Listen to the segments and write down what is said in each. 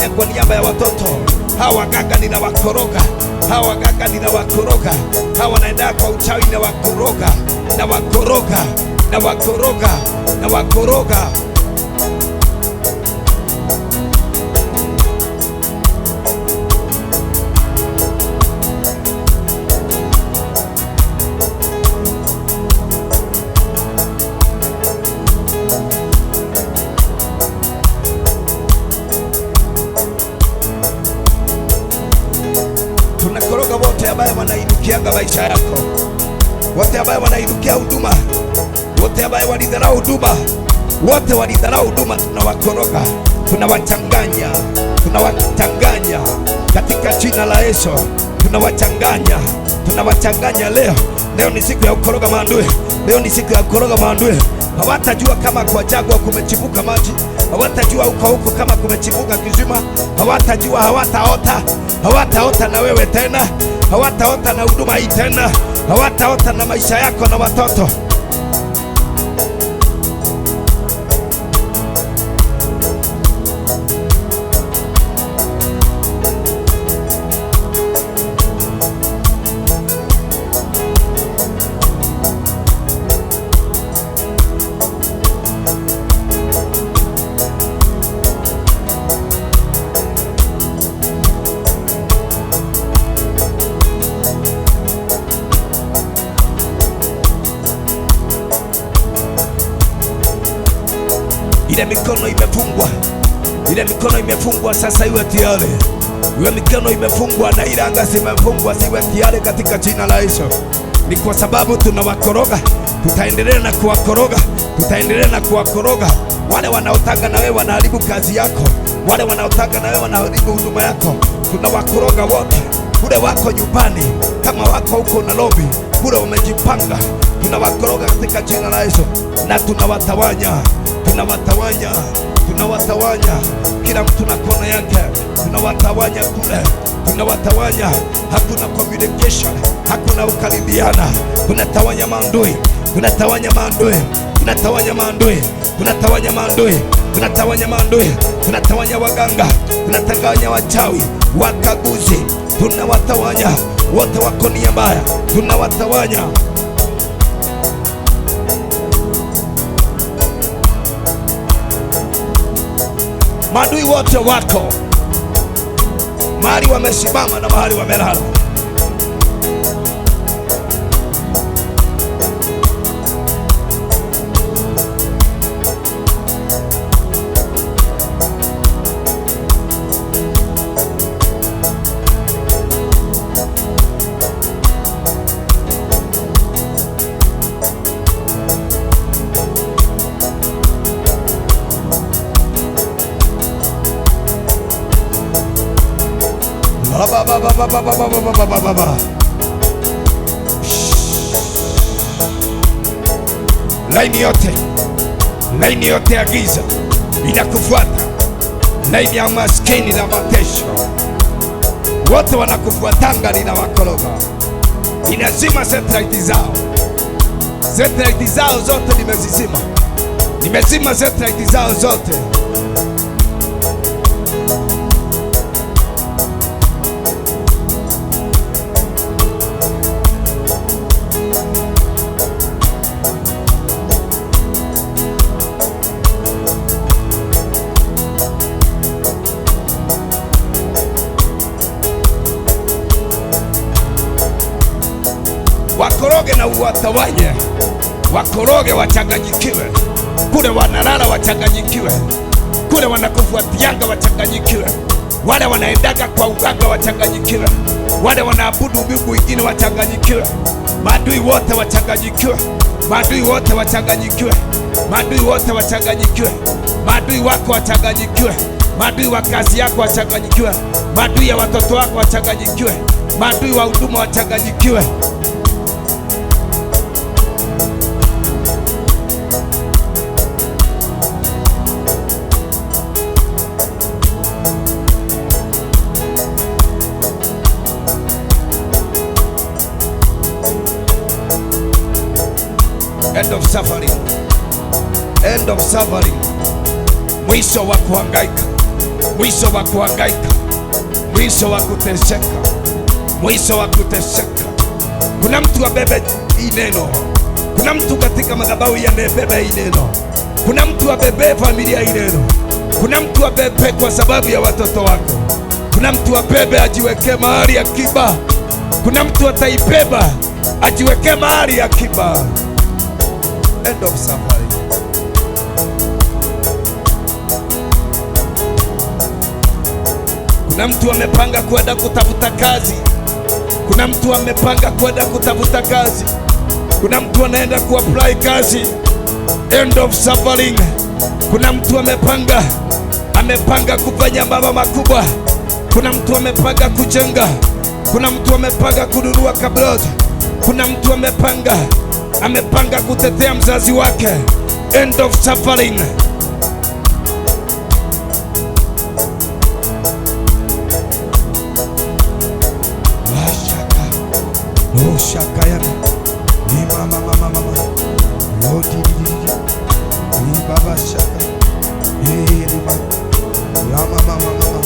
Ninatawanya kwa niaba ya watoto. Hawa waganga ninawakoroga. Hawa waganga ninawakoroga. Hawa wanaenda kwa uchawi ninawakoroga. Nawakoroga. Nawakoroga. Nawakoroga. Tunakoroga wote ambaye wanainukianga maisha yako, wote ambaye wanainukia huduma, wote ambaye walidharau huduma, wote walidharau huduma, tunawakoroga, tunawachanganya, tunawachanganya katika jina la Yesu. Tunawachanganya, tunawachanganya leo. Leo ni siku ya kukoroga maadui. Leo ni siku ya kukoroga maadui. Hawatajua kama kwa jangwa kumechipuka maji, hawatajua huko huko kama kumechipuka kizima, hawatajua, hawataota, hawataota na wewe tena, hawataota na huduma hii tena, hawataota na maisha yako na watoto. Ile mikono imefungwa, ile mikono imefungwa sasa iwe tayari. Ile mikono imefungwa na ile anga zimefungwa ziwe tayari katika jina la Yesu. Ni kwa sababu tunawakoroga, tutaendelea na kuwakoroga, tutaendelea na kuwakoroga. Wale wanaotaka na wewe wanaharibu kazi yako, wale wanaotaka na wewe wanaharibu huduma yako, tunawakoroga wote. Kule wako nyumbani, kama wako huko Nairobi, kule umejipanga, tunawakoroga katika jina la Yesu na tunawatawanya. Tunawatawanya, tunawatawanya, kila mtu na kona yake, tunawatawanya kule, tunawatawanya. Hakuna communication, hakuna ukaribiana. Tunatawanya maadui, tunatawanya maadui, tunatawanya maadui, tunatawanya maadui, tunatawanya maadui, tunatawanya waganga, tunatawanya wachawi, wakaguzi, tunawatawanya wote wako nia mbaya, tunawatawanya. Maadui wote wako mahali wamesimama na mahali wamelala. Laini yote, laini yote ya giza inakufuata, laini ya maskini na mateso, wote wanakufuatanga, ninawakoroga. Ninazima satellite zao, satellite zao zote nimezizima, nimezima satellite zao zote. Wakoroge na uwatawanye, wakoroge wachanganyikiwe, kule wanalala wachanganyikiwe, kule wanakufuatianga wachanganyikiwe, wale wanaendaga kwa uganga wachanganyikiwe, wale wanaabudu miungu wengine wachanganyikiwe, maadui wote wachanganyikiwe, maadui wote wachanganyikiwe, maadui wote wachanganyikiwe, maadui wako wachanganyikiwe, maadui wa kazi yako wachanganyikiwe, maadui ya watoto wako wachanganyikiwe, maadui wa huduma wachanganyikiwe. End of suffering. End of suffering. Mwisho wa kuhangaika, Mwisho wa kuhangaika, mwisho wa kuteseka, mwisho wa kuteseka. Kuna mtu abebe hii neno. Kuna mtu katika madhabahu anayebeba hii neno. Kuna mtu abebe familia hii neno. Kuna mtu abebe kwa sababu ya watoto wake. Kuna mtu abebe ajiweke mahali akiba. Kuna mtu ataibeba ajiweke mahali akiba. End of suffering. Kuna mtu amepanga kwenda kutafuta kazi. Kuna mtu amepanga kwenda kutafuta kazi. Kuna mtu anaenda kuapply kazi. End of suffering. Kuna mtu amepanga kufanya mambo makubwa. Kuna mtu amepanga kujenga. Kuna mtu amepanga kununua kablot. Kuna mtu amepanga kutetea mzazi wake. End of suffering. Shaka yana ni mama mama mama lodi ni baba shaka ni mama mama mama.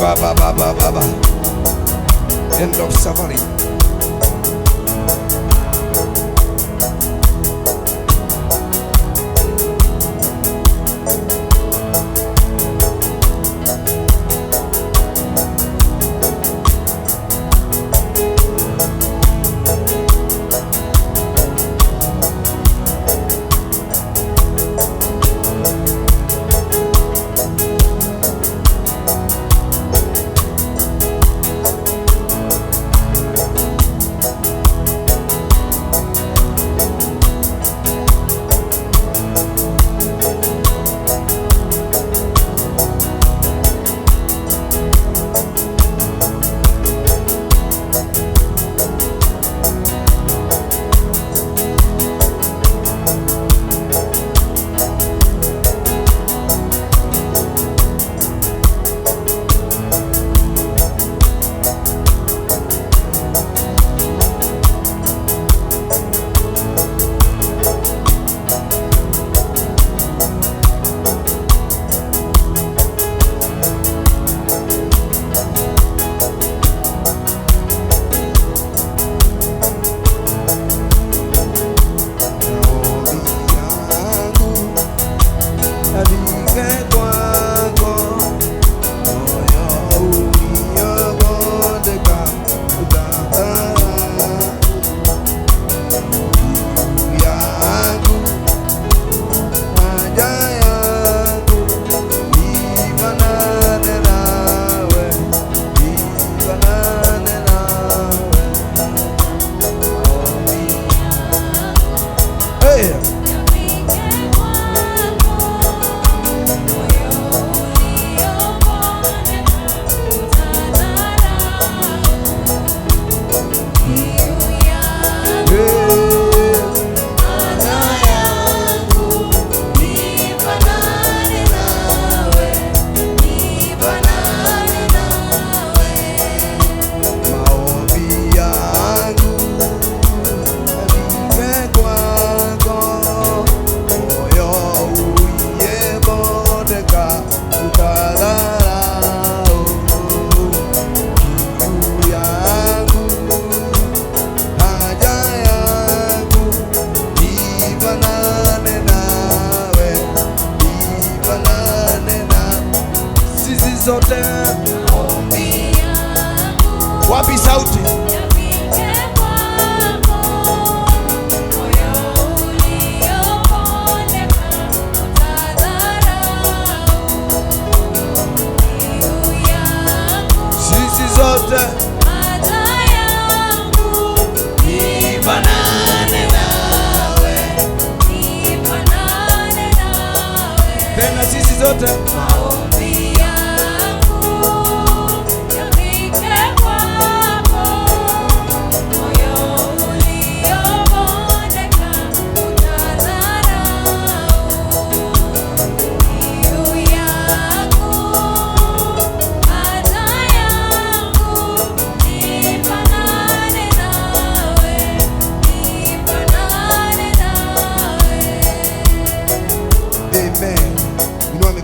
Ba ba ba ba ba. End of suffering. Zote wapi sauti? Sisi zote nifanane nawe, nifanane nawe. Tena sisi zote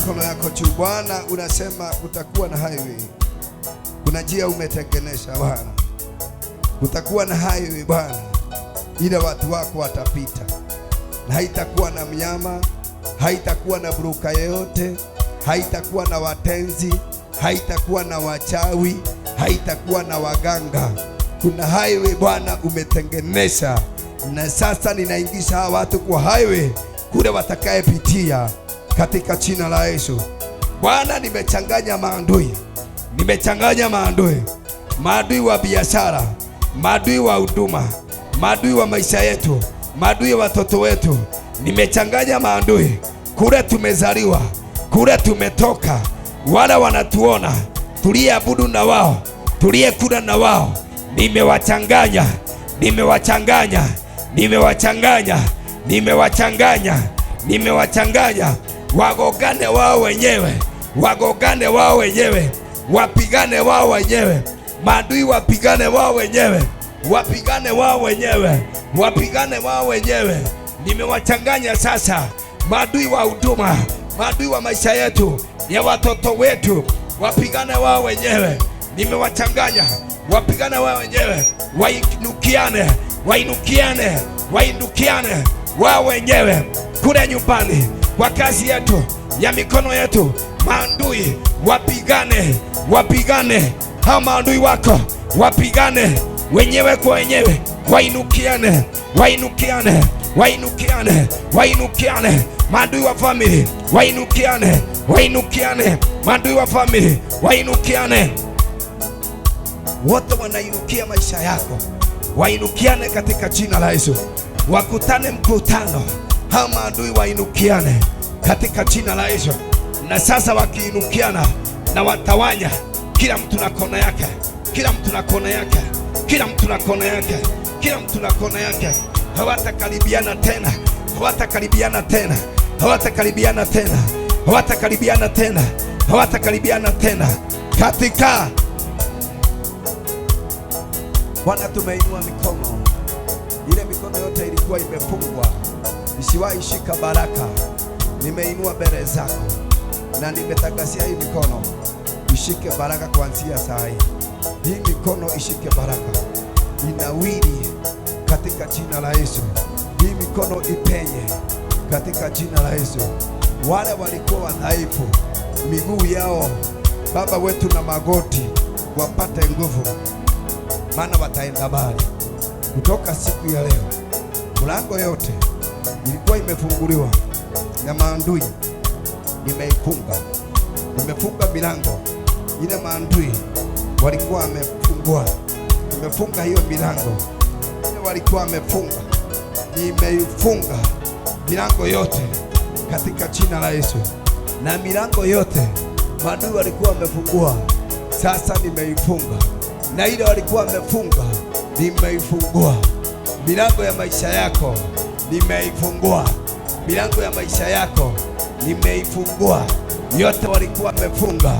Mikono yako juu. Bwana, unasema kutakuwa na highway. Kuna njia umetengenesha Bwana. Kutakuwa na highway Bwana, ila watu wako watapita, na haitakuwa na mnyama, haitakuwa na buruka yeyote, haitakuwa na watenzi, haitakuwa na wachawi, haitakuwa na waganga. Kuna highway Bwana umetengenesha, na sasa ninaingisha hawa watu kwa highway kule watakayepitia katika jina la Yesu. Bwana, nimechanganya maadui, nimechanganya maadui, maadui wa biashara, maadui wa huduma, maadui wa maisha yetu, maadui wa watoto wetu. Nimechanganya maadui kule tumezaliwa, kule tumetoka, wala wanatuona tuliyeabudu na wao, tuliyekula na wao. Nimewachanganya, nimewachanganya, nimewachanganya, nimewachanganya, nimewachanganya. Wagogane wao wenyewe, wagogane wao wenyewe, wapigane wao wenyewe, maadui wapigane wao wenyewe, wapigane wao wenyewe, wapigane wao wenyewe. Nimewachanganya sasa maadui wa huduma, maadui wa maisha yetu, ya watoto wetu, wapigane wao wenyewe. Nimewachanganya, wapigane wao wenyewe, wainukiane, wainukiane, wainukiane wao wenyewe kule nyumbani, kwa kazi yetu ya mikono yetu, maadui wapigane, wapigane. Hao maadui wako wapigane wenyewe kwa wenyewe, wainukiane, wainukiane, wainukiane, wainukiane. Maadui wa family wainukiane, wainukiane. Maadui wa family wainukiane. Wote wanainukia maisha yako, wainukiane katika jina la Yesu. Wakutane mkutano, hao maadui wainukiane katika jina la Yesu. Na sasa wakiinukiana na watawanya, kila mtu na kona yake, kila mtu na kona yake, kila mtu na kona yake, kila mtu na kona yake. Hawatakaribiana tena, hawatakaribiana tena, hawatakaribiana tena, hawatakaribiana tena, hawatakaribiana tena. Katika Bwana tumeinua mikono. Ile mikono yote ilikuwa imefungwa, isiwahi shika baraka. Nimeinua mbele zako na nimetangazia hii mikono ishike baraka kuanzia saa hii. Hii mikono ishike baraka, inawiri katika jina la Yesu. Hii mikono ipenye katika jina la Yesu. Wale walikuwa wadhaifu, miguu yao Baba wetu na magoti, wapate nguvu, maana wataenda mbali. Kutoka siku ya leo, mlango yote ilikuwa imefunguliwa na maadui, nimeifunga. Nimefunga milango ile maadui walikuwa wamefungua. Nimefunga hiyo milango ile walikuwa wamefunga, nimeifunga milango yote katika jina la Yesu. Na milango yote maadui walikuwa wamefungua, sasa nimeifunga. Na ile walikuwa wamefunga, nimeifungua. Milango ya maisha yako nimeifungua. Milango ya maisha yako nimeifungua. Yote walikuwa wamefunga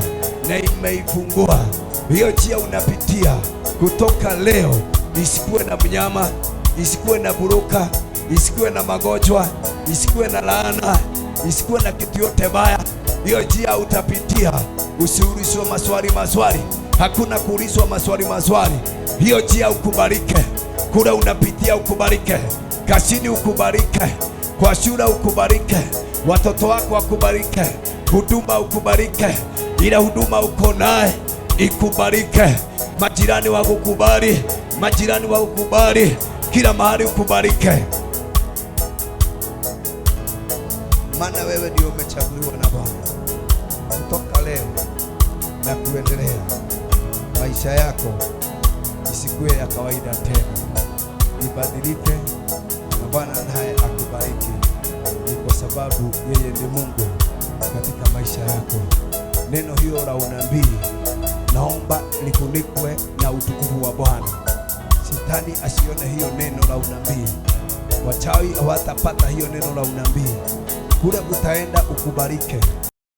na nimeifungua. Hiyo njia unapitia kutoka leo isikuwe na mnyama, isikuwe na buruka, isikuwe na magonjwa, isikuwe na laana, isikuwe na kitu yote baya. Hiyo njia utapitia, usiulizwe maswali maswali. Hakuna kuulizwa maswali maswali. Hiyo njia ukubalike. Kule unapitia ukubalike. Kazini ukubalike. Kwa shule ukubalike. Watoto wako wakubalike. Huduma ukubalike. Ila huduma uko naye ikubalike. Majirani wakukubali, majirani wakukubali, kila mahali ukubalike. Maana wewe ndio umechaguliwa na Bwana. Kutoka leo na kuendelea, maisha yako isikuwe ya kawaida tena, ibadilike, na Bwana naye akubariki. Ni kwa sababu yeye ni Mungu katika maisha yako. Neno hilo la unabii naomba lifunikwe na utukufu wa Bwana. Shetani asione hiyo neno la unabii. Wachawi hawatapata hiyo neno la unabii. Kule utaenda ukubalike.